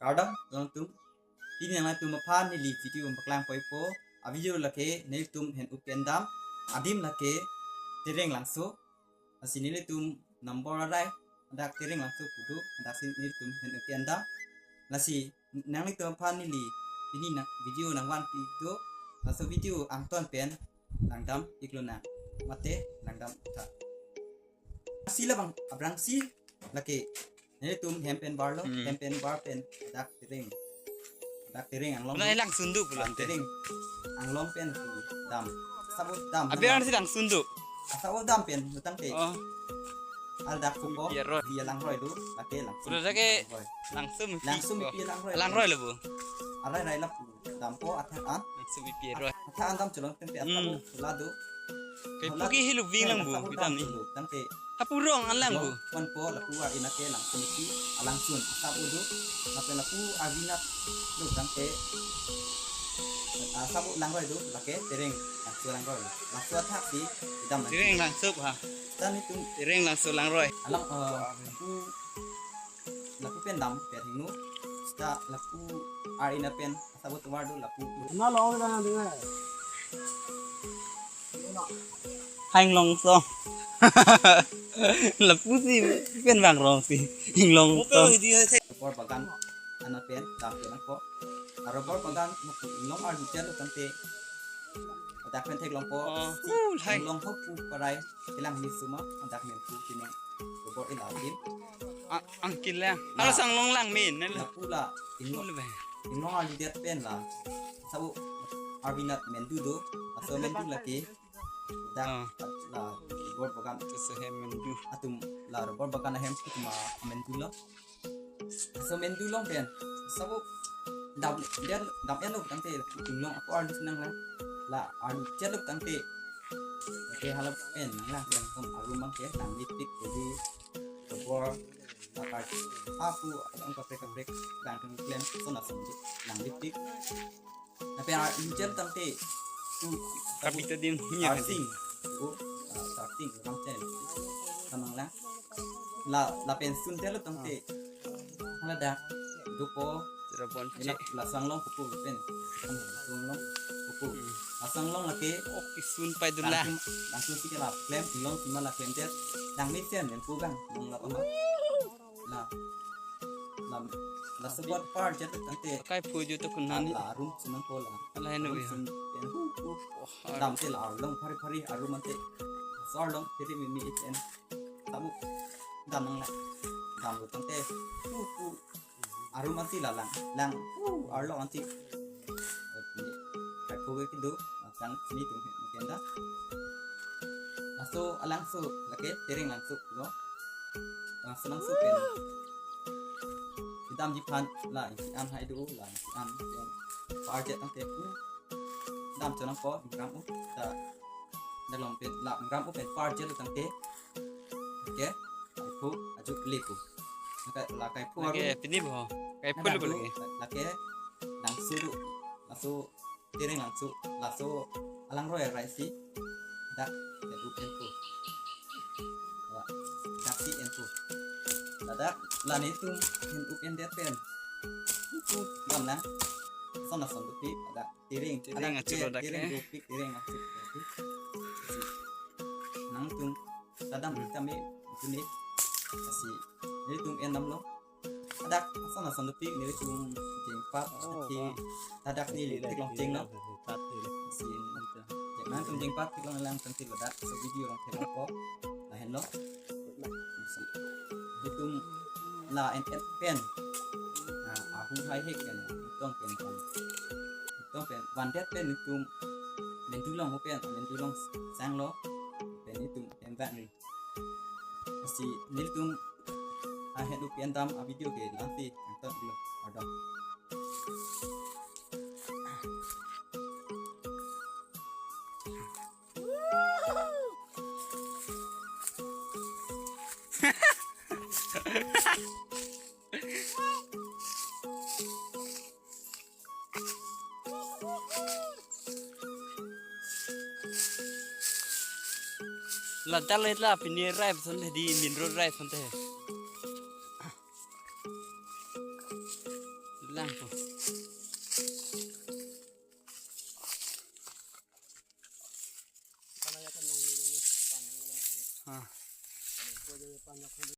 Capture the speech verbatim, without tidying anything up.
Kardom, alangtum. Pini nanglitum aphan neli video paklang poi po. A video lake nelitum hen upen dam. Adim lake Tereng Langso. Lasi nelitum number arai, dak Tereng Langso pu do, dak si nelitum hen upen dam. Lasi nanglitum aphan neli pini nang video nangvanpi do. Laso video angton pen langdam iklonang. Mate langdam tha. Si labang abrang si lake nelitum hem pen bar lo, Hmm. hem pen bar pen dak Tereng. Dak Tereng anglong. Puna Langsun do pulo ante. Tereng anglong pen dam. Asapso dam. Abi orang si Langsun do. Asapso dam pen, utang te. Oh. Al dak kupo, Piero. Dia langroi do, lake Langsun. Udah lake Langroi. Langsun Langsun Piero. Pipi langroi. Langroi lo bu. Arai rai lapu. Dampo athak an. Langsun Piero. Athak an dam cholong tangte Hmm. asapso la do. Kai Hala puki hilu ving lang bu, asapso kita dam ni. Cholong tangte. Hapu rong an lang bu. Rong, wan po lapu a-in ake Langsun Pipi, a Langsun, asapso do. Lapen lapu arvinat do tangte. Asapso langroi do, lake Tereng Langso langroi. Langso athak si, idam lang. Tereng Langso ha. Than itum. Tereng Langso langroi. Alang, eh, lapu, lapu pen dam, pen hingno. Seta lapu ar-in apen, asapso tovar do lapu. Na lo, na, na, na. Hanglong so. Lapu si pen bang rong si. Hinglong so. Rubber bagan an apen, dam pen ako. Rubber bagan, hinglong arju chelo tangte. Dak pen theklong po. Oh, si uh, hai. Hinglong ho pu parai, kelang ni suma, dak men pu kine. Rubber ila din. Ang kilang. Halo sang long lang min, ne? Lapu la, hinglong. Hinglong arju det pen la. Asapso arvinat mendu do, asapso mendu lake. Dak Ah. la rubber bagan Kesehem mendu. Atum la rubber bagan ahem atum amendu lo. Asapso mendu long pen. Asapso dam, dia dam elo tangte hinglong ako arju nang la. La arju chelo tangte. Oke, hala pen nang la, yang kom arum bang ke, nangli tik, jadi rubber, bakar, apu, atau kaprek kaprek, bang klem, so na song, nangli tik. Lapen arju chelo tangte, tu, Kapita din, iya, arsing, tu, ah, arsing, bang chen, tamang la. La, lapen sun chelo tangte, hala dak, dupo, Sira bon ila, cek. Laso anglong pupu pen. Laso anglong pupu. Hmm. Laso anglong lake. Oh, kisun pai dun la. Langsung, langsung si ke la klem, hinglong sima la klem det. Nang mit sen, men pu bang, nang la pama. La. La, laso bot par jet tangte. Kai pu ju to kun nani. La room sima ko la. Ala henu Room ya. Sim pen hu, hu. Oh, dam te la arlong phari phari, arum ante. Laso arlong phari mi mi iten. Tamu. Dam nang la. Dam lo tangte. Hu, hu. Arum ansi la lang, lang, uh, arlo ansi. Kai pu ke do, sang sini tum tum da. Laso alangso lake Tereng Langso lo. Laso Langso pen. Idam ji phan la, isi an hai do la, isi an pen. Par jet tangte, uh, dam chonang ko, gram u, ta, dalom pen, la, gram u pen par jet tangte. Oke, kai pu, aju klik u. Lake, la kai pu Lake, arum. Pini bo, kai pu Anak lo bo du, lake. Lake, Langso do, laso, Tereng Langso, laso, alangroi arai si, dak, kai pu pen pu. La, dak si en pu. La dak, la netum, hin u pen det pen. Pu, pu, lam na. Son na son do pi, la dak. Tereng, Tereng adak achu te-, lo dak Tereng ke. Dopik, Tereng achu dopik. Nangtum, kadam Hmm. kami, tuni, asi, nelitum endam lo. Adak, ason ason dopik, nelitum jengpat, Oh, ati, wah. Adak ni, Iya, theklong iya, cheng lo. Iya, iya. Asi, nangtum jengpat, theklong lang, tangti lo dak, so video lang theklong ko, lahen lo. Itum la en et pen. Na, ahu hai hek pen. Tong pen tong. Tong pen. Van det pen itum. Mendu long ho pen. Mendu long sang lo. Pen itum en bak ni. Asi nelitum. Ahet upi endam a video ke langsi. Tong dulu. Ada. La dal la pini rai son the di main road rai son the. Langpo. Ah.